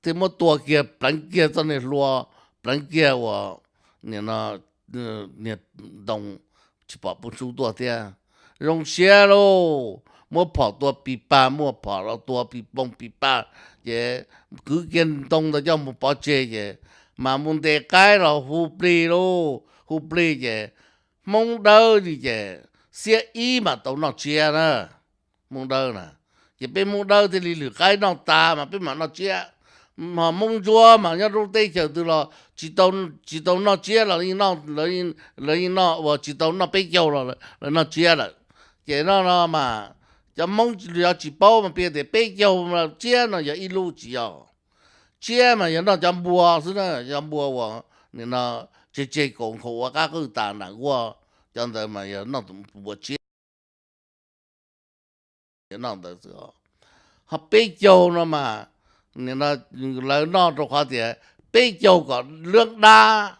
thiaj muab tua kiag pleev kiag txoj niag hlua, pleev kiag uas nim no niag ntoo, tsis pom Pub Sub tuaj thiab. Zoo siab lauj, muab phom tua pis pag, muab phom los tua pis poog pis pag, ces kwv kiag ntoo ntawd coj mus pov tseg ces mas mus ntes qaib los hu plig lauj, hu plig ces Hmoob Dawb li ces xiab ib mam tau noj tsiab na. Hmoob Dawb na, ces peb Hmoob Dawb thiaj li lwm qaib noj tas mas peb mam noj tsiab. Hmoob Ntsuab mas nyob rau teb chaws twg los tsis tau noj tsiab los lawv yeej noj, uas tsis tau noj peb caug los lawv noj tsiab lawm. Ces no no mas cov Hmoob yog tsis paub mas piv tias peb caug tsiab no yog ib lub, tsis yog. Tsiab mas yog noj cov npua xwb na, cov npua uas nim no tseg tseg kaus nkhaus ua qab qwj tas nram nkuaj, cov ntawd mas yog noj npua tsiab. Noj ntawd xwb. Ho peb caug no mas nim no lawv noj rau qhov tias peb caug kom lwb dab,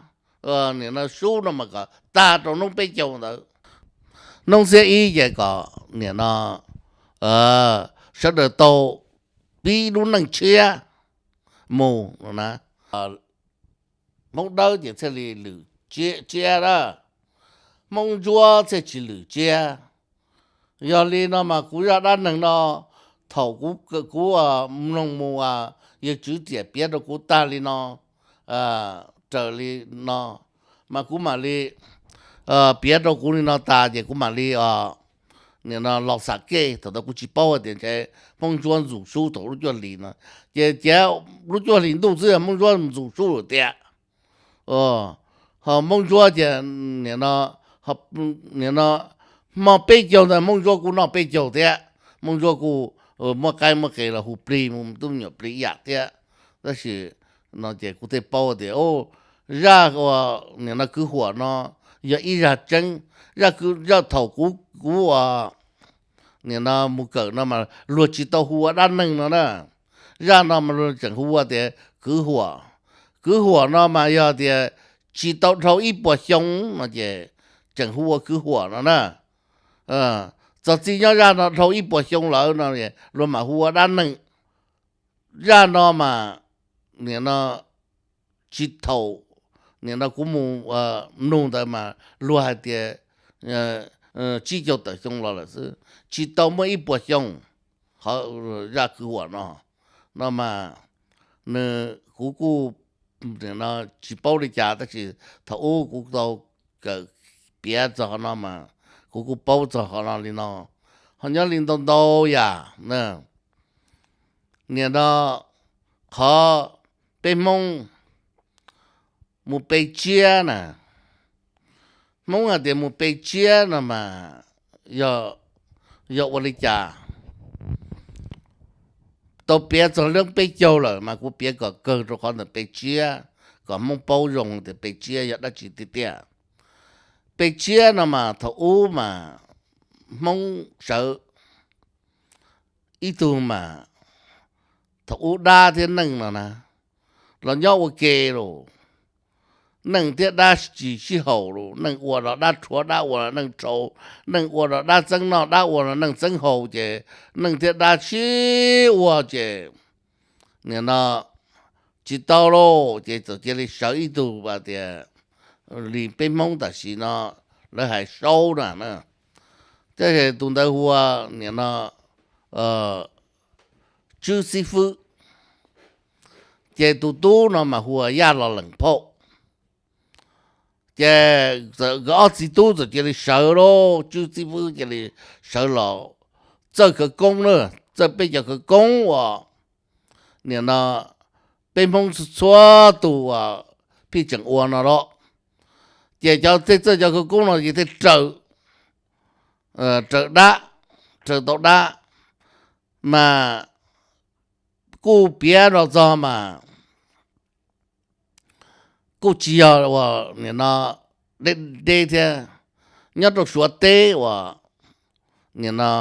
nim no sub no mas kom tag rau hnub peb caug ntawd. Hnub xiab ib ces kom nim no sawv daws tau pib lub neej tshiab mus na. Hmoob Dawb ces thiaj li lwm tsiab na, Hmoob Ntsuab thiaj tsis lwm tsiab. Yog li no mas kuv zaj dab neeg no, thaum kuv, kuv mloog mus, yawg Tswv Tiam piav rau kuv tag li no, raws li no, mas kuv mam li piav rau kuv li no tas ces kuv mam li nim no los xam kej. Thaum ntawd kuv tsis paub hais tias ntshe Hmoob Ntsuab ntxum sub thaum lub cuaj hlis no, ces tias lub cuaj hlis ntuj xwb Hmoob Ntsuab ntxum sub lawm tiag. Ho Hmoob Ntsuab ces nim no, nim no hmo peb caug ntawd Hmoob Ntsuab kuj noj peb caug thiab, Hmoob Ntsuab kuj muab qaib muab qe los hu plig mus tub me nyuam plig ib yam thiab. Tab sis no ces kuv thiaj paub tias zaj uas nim no kwv huam no yog ib zaj tseeb. Zaj, zaj thaum kuv, kuv nim no mus kawm no mas luag tsis tau hu ua dab neeg no na. Zaj no mas luag tseem hu ua tias kwv huam. Kwv huam no mas yog tias tsis tau dhau ib puas xyoo no ces tseem hu ua kwv huam no na. Txog txij nyob zaj no dhau ib puas xyoo lawm no luag mam hu ua dab neeg. Zaj no mas nim no tsis thaum nim no kuv mus mloog ntawd mas luag hais tias tsib caug tawm xyoo los lawm xwb, tsis tau muaj ib puas xyoo. Qhov zaj kwv huam no, no mas nws, kuv kuj tsis paub li cas tab sis thaum ub kuv tau kawm piav txog qhov no mas kuv kuj paub txog qhov no li no. Ho nyob li ntau ntau yam, nim no qhov peb Hmoob mus pe tsiab na, Hmoob hais tias mus pe tsiab no mas yog, yog ua li cas? Tau piav txog leeb peb caug lawm mas kuv piav kom kawg rau qhov ntawm pe tsiab, kom Hmoob paub zoo tias pe tsiab yog dab tsi tiag tiag. Pe tsiab no mas thaum ub mas Hmoob sawv ib tug mas thaum ub dab thiab neeg no na, los nyob ua ke los, neej thiab dab tsis sib haum los, neej ua los dab rhuav, dab ua los neej rhau, neej ua los dab txeeb noj, dab ua los neej txeeb haus, ces neej thiab dab sib ua ces nim no tsis tau lauj, ces txawm cia li sawv ib tug tias li peb Hmoob tam sim no lawv hais saub na, tab sis tus ntawd hu ua nim no Tswb Xib Fwb, ces tus tub no mas hu ua Yaj Los Leem Phauj. Ces nkawd ob txiv tub txawm cia li sawv lauj, Tswb Xib Fwb cia li sawv los txawj khawv koob na, txawj peb cov khawv koob uas nim no peb Hmoob txhua txhua tus uas pheej tseem ua no los. Ces cov tej txawj cov khawv koob no ces thiaj raws, raws dab, raws tau dab, mas kuj piav los txog mas kuj tsis yog uas nim no deb deb thiab. Nyob rau Suav teb uas nim no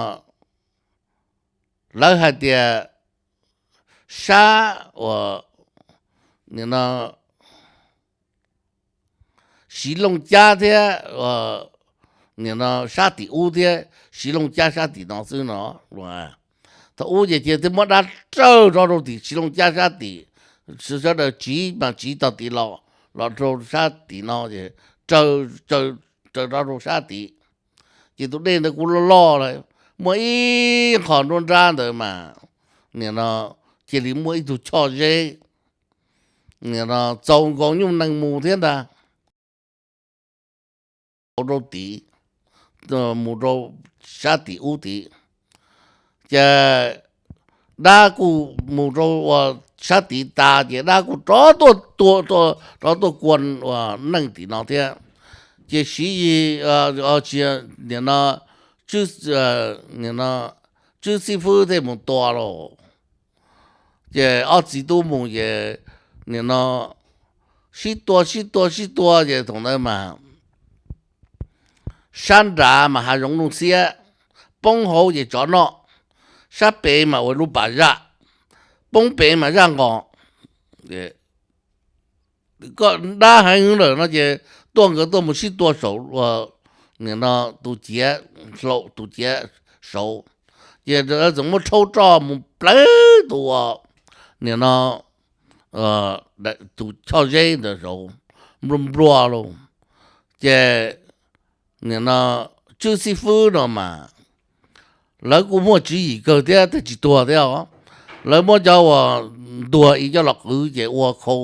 lawv hais tias sab uas nim no Siv Looj Cab thiab nim no sab tim ub thiab Siv Looj Cab sab tim no xwb no. Thaum ub ces cia li muab dab raws rau rau tim Siv Looj Cab sab tim, sawv daws tsiv mas tsiv tog tim los, los rau sab tim no ces raws, raws rau rau sab tim. Ces tus dej ntawd kuj loj loj lawm, muaj ib qho nruab nrab ntawd mas nim no cia li muaj ib tug choj zeb nim no txaus nkaus nyuj nees mus thiab ntag, rau tid, mus rau sab tim ub tid. Ces dab kuj mus rau uas sab tid tas ces dab kuj rov tuaj, rov tuaj kua uas neej tim no thiab. Ces Siv Yis, nim no, nim no Tswb Xib Fwb thiaj mus tua los. Ces ob txiv tub mus ces nim no sib tua sib tua sib tua ces thaum ntawd mas sab nrad mas hav zoov nuj xiab, poob hauv ces tsov noj, sab pem mas ua lub pas zaj, poob pem mas zaj nqos. Koj dab heev lawm no ces tuaj, nkawd tuaj mus sib tua saum nim no tus ciav, tus ciav saud. Ces lawv txawm muab rhaub roj mus plawv tus nim no tus choj zeb ntawd saud, nplua nplua lauj. Ces nim no Tswb Xib Fwb no mas lawv kuj muaj tswv yim kawg thiab, tej tsis tuag thiab os. Lawv muab cov uas ntuag ib coj los qwv ces ua khau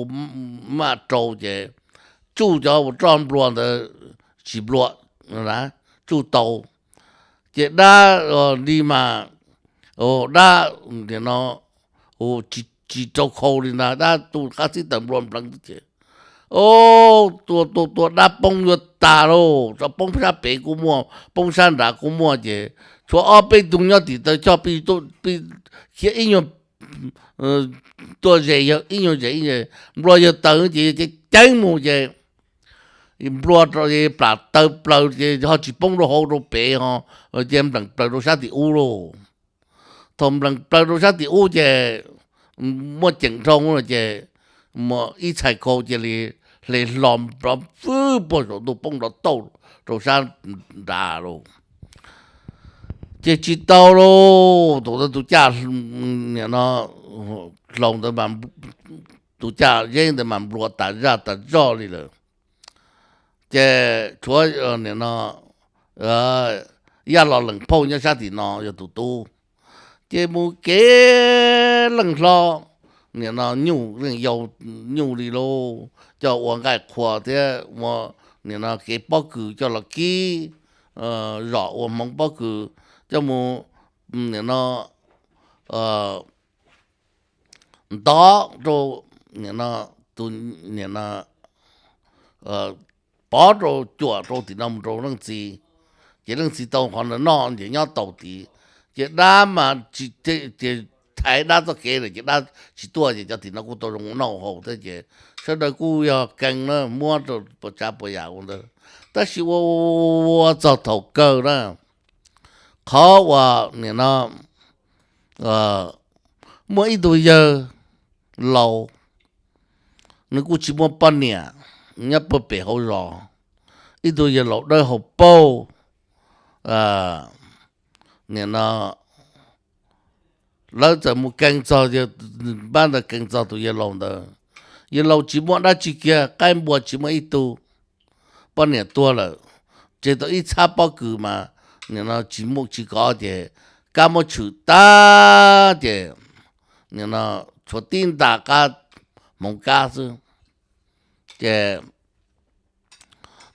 maj rau ces tsuj cov uas roj nplua ntawd tsis nplua, tsuj tau. Ces dab li mas, dab nim no tsis rau khau li ntag, dab tu qab xib taws nplua npleev ces tua tua tua dab poob yuav tas lauj, tso poob sab pem kuj muaj, poob sab nrad kuj muaj ces tshuav ob peb tug nyob tim taw choj pib khiav ib nyuag tuaj ze yawg ib nyuag ze ib nyuag, nplua yawg taws ces ceev ceev mus ces nplua plam taw plaws ces ho tsis poob rau hauv rau pem ho, ces npleem plaws rau sab tim ub lauj. Thaum npleem plaws rau sab tim ub ces muaj ceem dhau ces ib txhais khau cia li hle hlo nrov fwb puag saum ntuj poob nrov tauj rau sab nrad lauj. Ces tsis tau lauj, tus, tus caj, nim no hlau ntawd, tus caj zeb ntawd mas nplua tas zaj tas zog li lawm. Ces tshuav nim no Yaj Los Leem Phauj nyob sab tim no yog tus tub. Ces mus kev leej hlob, nim no nyuj leej yau nyuj li lauj, coj ua nqaij qhuas thiab ua nim no kev pob kws coj los kib, zom ua hmoov pob kws coj mus nim no ntov rau nim no tus, nim no pov rau cuam rau tim no mus rau leej txiv. Ces leej txiv tau qhov ntawd noj ces nyob tau tid. Ces dab mas tsis, ces thaiv dab txoj kev lawm ces dab tsis tuaj ces cov tim no kuj tau zoo noj haus thiab ces sawv daws kuj yog kees na muab rau puas tsav puas yam ua ntawd. Tab sis ua ua txog thaum kawg na, qhov uas nim no muaj ib tug yawg laus, nws kuj tsis muaj poj niam nyob puag pem hauv zos, ib tug yawg laus dawb hau paug. Nim no lawv txawm mus kee txog, pab ntawd kee txog tus yawg laus ntawd. Yawg laus tsis muaj dab tsi kiag, qaib npua tsis muaj ib tug, poj niam tuag lawm, tseg tau ib txhab pob kws mas nim no tsis muaj tsis kov ces kab muab tshwm tag ces nim no tshuav tib nta qab hmoov kab xwb. Ces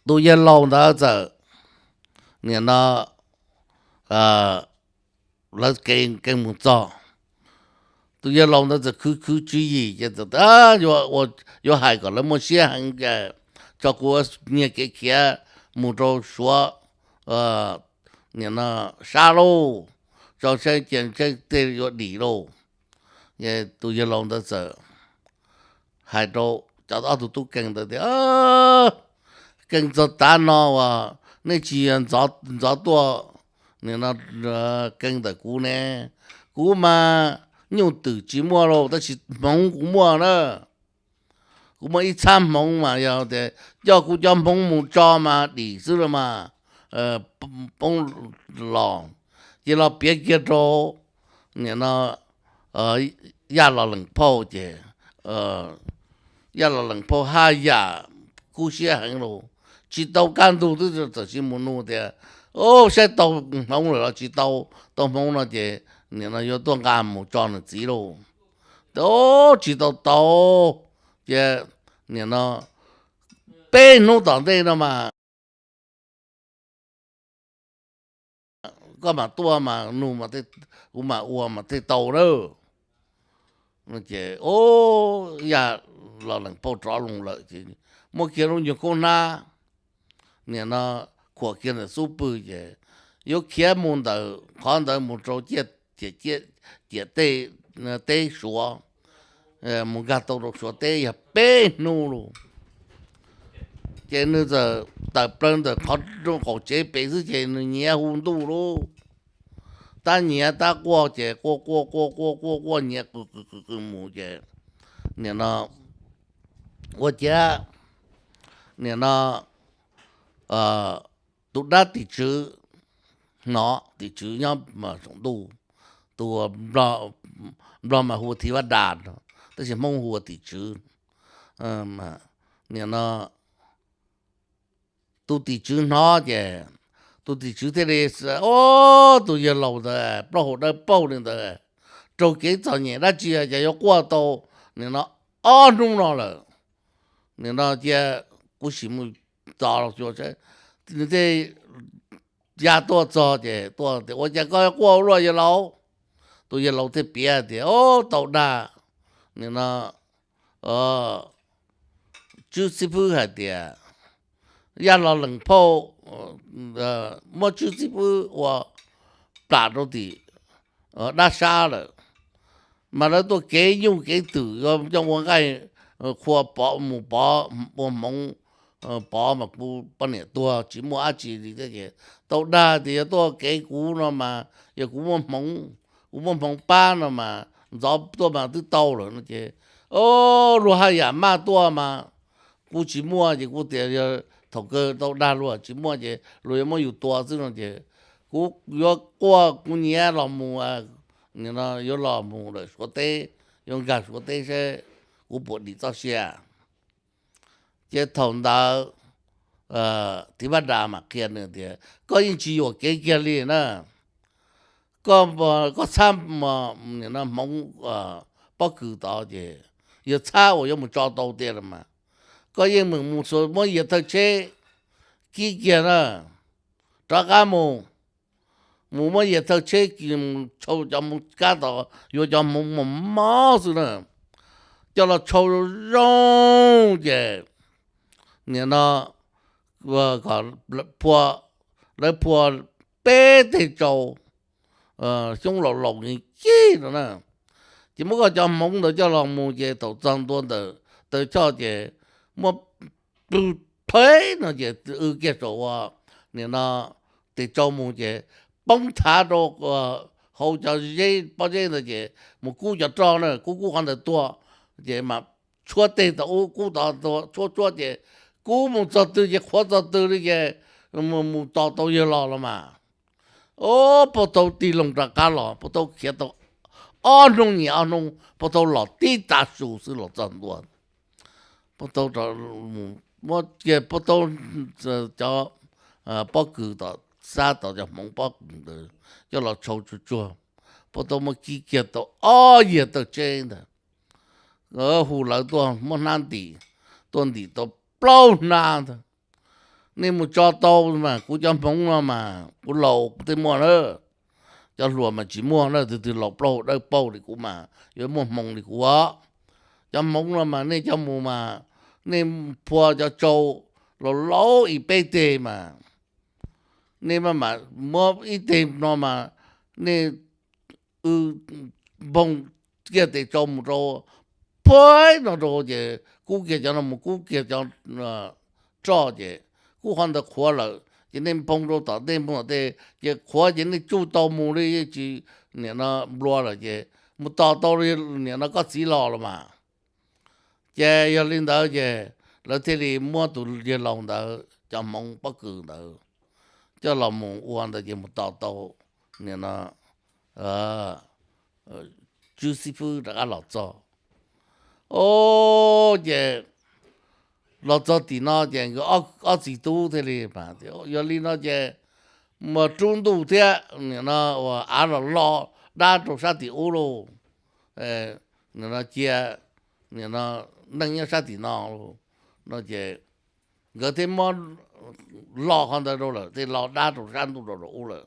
tus yawg laus ntawd txawm, nim no lawv kee mus txog, tus yawg laus ntawd txawm khwv khwv tswv yim ces txawm tias yuav hais kom lawv muaj siab heev ces tso kuv nyiag kev khiav mus rau Suav, nim no sab lauj, tso saib cia saib tej yuav dim lauj. Tus yawg laus ntawd txawm hais rau cov ob tug tub kee ntawd tias, kee txog tav no uas nej tsis ntxov tuaj, nim no kee ntawm kuv ne, kuv mas nyuj twm tsis muaj lauj, tab sis hmoov kuv muaj na. Kuv muaj ib txhab hmoov mas yog tias coj kuv cov hmoov mus tso mas dim xwb los mas poob los, ces los piav kiag rau nim no Yaj Los Lees Phauj ces Yaj Los Lees Phauj haj yam kub siab heev lauj, tsis tau kaj ntug twb txawm sis mus nug tias, o, saib tau hmoov lawm los tsis tau? Tau hmoov no ces nim no yuav tuaj nqa mus tso nws txiv lauj. Tias, o, tsis tau tau, ces nim no peb hnub tom ntej no mas koj mam tuaj mas nug, kuv mam ua mas thiaj tau na. Ces Yaj Los Lees Phauj rov los lawm ces muab kiag lub nyuag khaub hnab, nim no khuam kiag ntawm xub pwg ces yuav khiav mus ntawm qhov ntawd mus rau ciaj, ciam teb Suav, mus nkag tau rau Suav teb yog peb hnub lauj. Ces nws txawm tawm plaws ntawm qhov rooj qaum tsev pem xwb ces nws nyiav hu ntuj lauj. Tab nyiav tab quaj ces quaj quaj quaj quaj quaj quaj nyiav qw qw qw qw mus ces nim no ua ciav nim no tus dab tim tswv hnov, tim tswv nyob mas saum ntuj, tus nplog mas hu ua Thib Vaj Das, tab sis Hmoob hu ua tim tswv. Nim no tus tim tswv hnov ces tus tim tswv thiaj li, o, tus yawg laus ntawd plaub hau dawb paug li ntawd, raug kev txom nyem dab tsi cas yuav quaj tau nim no ob hnub no lawm. Nim no cia kuv sim mus tos los xyuas saib. Nws thiaj ya tuaj txog ces tuaj tias, ua cas koj quaj ua luaj yawg laus? Tus yawg laus thiaj piav tias, o, tau dag, nim no Tswb Xib Fwb hais tias Yaj Los Lees Phauj muab Tswb Xib Fwb ua plam rau tim dab sab lawm, mas lawv tuaj kev nyuj kev twm coj ua nqaij qhua pov mus pov ua hmoov, pov mas kuv poj niam tuag tsis muaj dab tsi li thiab ces tau dag tias yog tuaj kev kuv no mas yog kuv muaj hmoov, kuv muaj hmoov pab no mas ntxov tuaj mas twb tau lawm no ces, o, luag haj yam maj tuaj mas kuv tsis muaj ces kuv tias yog thaum kawg tau dag luag tsis muaj ces luag yuav muab yus tua xwb no ces kuv yuav quaj kuv nyiav los mus, nim no yuav los mus lawm Suav teb, yuav nkag Suav teb saib kuv puas dim txoj sia. Ces thaum ntawd Thib Vaj Das mam qhia nws tias koj yeej tsis yuam kev kiag li na. Koj, koj txhab hmoov pob kws tod ces yog txhab uas yuav mus tso tau tiag los mas koj yeej meem mus muab Yias Thawj Tsheb kib kiag na, rov qab mus, mus muab Yias Thawj Tsheb mus tshau cov hmoov kab tod, yuav cov hmoov mos mos xwb na, coj los tshau zoo ces nim no kom phua, lawv phua peb teg tsau xyoob laus laus cig no na. Ces muab koj cov hmoov ntawd coj los mus ces thaum txog ntua ntawm taw choj ces muab pw phev no ces w kiag saum ua, nim no tes tsau mus ces poob thav rau hauv cov zeb pob zeb ntawd ces mus kub cov roj na, kub kub qhov ntawd tuag ces mam tshuab teg tau ub kub tod, tshuab tshuab ces kub mus txog twg ces qhuav txog twg li ces mus tos tau yawg los los mas. O, Paj Tau tig loo rov qab los, Paj Tau khiav tau ob hnub nyias ob hnub, Paj Tau los tib tav su xwb los txog ntua. Paj Tau, Paj Tau cov pob kws tom, xab tau cov hmoov pob kws ntawd coj los tshau tsuag tsuag. Paj Tau muab kib kiag tau ob yam tawm tsev ntawd, hu lawv tuaj muab hnab ntim, tuaj ntim tau plaub hnab ntag. Nej mus tso tau mas kuv cov hmoov no mas kuv laus kuv thiaj muaj na. Cov hluas mas tsis muaj na, tus twg laus plaub hau dawb paug li kuv mas yuav muaj hmoo li kuv. Cov hmoov no mas nej coj mus mas nej phua cov tsau laus laus ib peb teg mas nej maj mam muab ib teg no mas nej nphoo kiag tes tsau mus rau pem no rau ces kub kiag cov no mus kub kiag cov roj ces kub qhov ntawd qhuav lawm ces nej nphoo rau tom ntej nphoo tom tej ces qhuav ces nej tsuj tau mus li yeej tsis nim no nplua lawm ces mus tos tau nim no koj txiv los los mas. Ces yog li ntawd ces lawv thiaj li muab tus yawg laus ntawd cov hmoov pob kws ntawd coj los mus ua ntawd ces mus tos tau nim no tswb xib fwb rov qab los txog. O, ces los txog tim no ces nkawd ob txiv tub thiaj li mas, yog li no ces mus rub ntuj thiab nim no ua av los lo dab rau sab tim ub lauj, nim no cia nim no neeg nyob sab tim no lauj, no ces nkawd thiaj muab lo qhov ntawd rau lawm thiaj lo dab rau sab ntuj rau rau ub lawm.